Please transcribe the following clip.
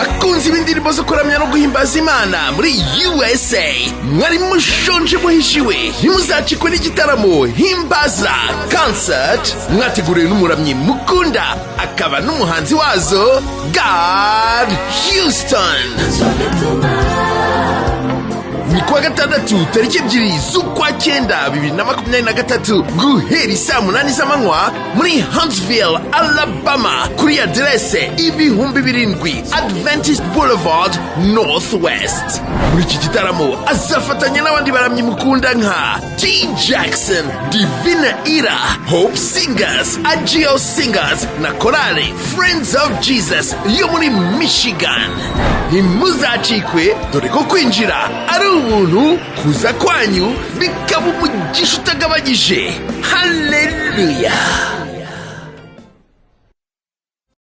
Bakunze b'indirimbo zo kuramya no guhimbaza Imana muri USA, mwari mushonje muhishiwe, ntimuzacikwe n'igitaramo Himbaza Concert mwateguriwe n'umuramyi mukunda akaba n'umuhanzi wazo, Gad Houston. Ni kuwa gatandatu, tariki 2 z'ukwa cyenda 2023, guhera isaa 8 z'amanywa muri Huntsville, Alabama, kuri aderese 7000 Adventist Boulevard North West. Muri iki gitaramo azafatanya n'abandi baramyi mukunda nka T Jackson, Divine Ira, Hope Singers, Agio Singers na korale Friends of Jesus yo muri Michigan. Ntimuzacikwe, dore ko kwinjira ari ubuntu, kuza kwanyu bikaba umugisha utagabanyije. Haleluya!